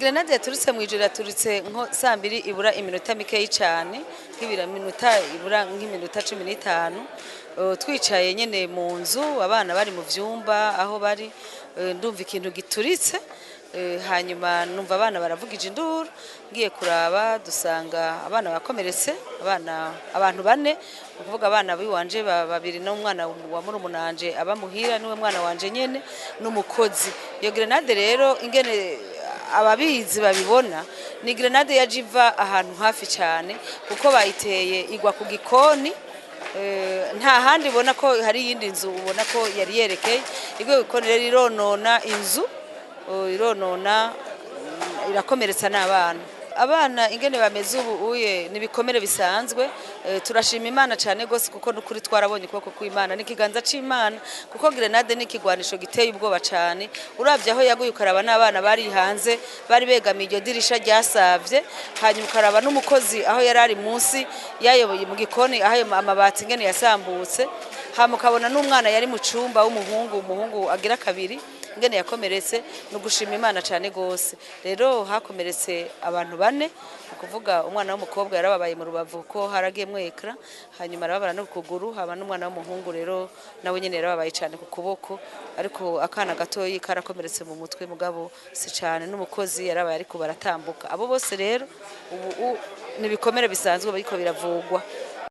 Grenade yaturutse mu ijoro, yaturutse nko saa mbiri ibura iminota mikeyi cyane, nk'ibira minota ibura nk'iminota 15. Twicaye nyene mu nzu, abana bari mu vyumba aho bari, ndumva ikintu gituritse, hanyuma numva abana baravugije induru. Ngiye kuraba dusanga abana bakomeretse, abana abantu bane, ni ukuvuga abana biwanje babiri n'umwana wa murumunanje aba muhira, niwe mwana wanje nyene, n'umukozi. Iyo grenade rero, ingene ababizi babibona, ni grenade yaje iva ahantu hafi cyane, kuko bayiteye igwa ku gikoni. Nta handi ubona ko hari iyindi nzu ubona ko yari yerekeye. Igwa ku gikoni rero ironona inzu, ironona, irakomeretsa n'abana. Abana ingene bameze ubu uye ni ibikomere bisanzwe. Turashima Imana cyane gose, kuko nukuri twarabonye ukuboko kw'Imana n'ikiganza c'Imana, kuko grenade ni ikigwanisho giteye ubwoba cyane. Uravye aho yaguye, ukaraba n'abana bari hanze bari begamiye iryo dirisha ryasavye, hanyuma ukaraba n'umukozi aho yari ari munsi yayoboye mu gikoni, aho ayo amabati ingene yasambutse, hama ukabona n'umwana yari mu cumba w'umuhungu, umuhungu agira kabiri, ingene yakomeretse. Ni ugushima Imana cyane gose. Rero hakomeretse abantu bane, ni ukuvuga umwana w'umukobwa yarababaye mu rubavu ko haragiyemwo éclat, hanyuma arababara no ku kuguru, haba n'umwana w'umuhungu rero nawe nyene yarababaye cyane ku kuboko, ariko akana gatoyi karakomeretse mu mutwe, mugabo si cyane, n'umukozi yarabaye, ariko baratambuka. Abo bose rero ubu ni ibikomere bisanzwe bariko biravugwa.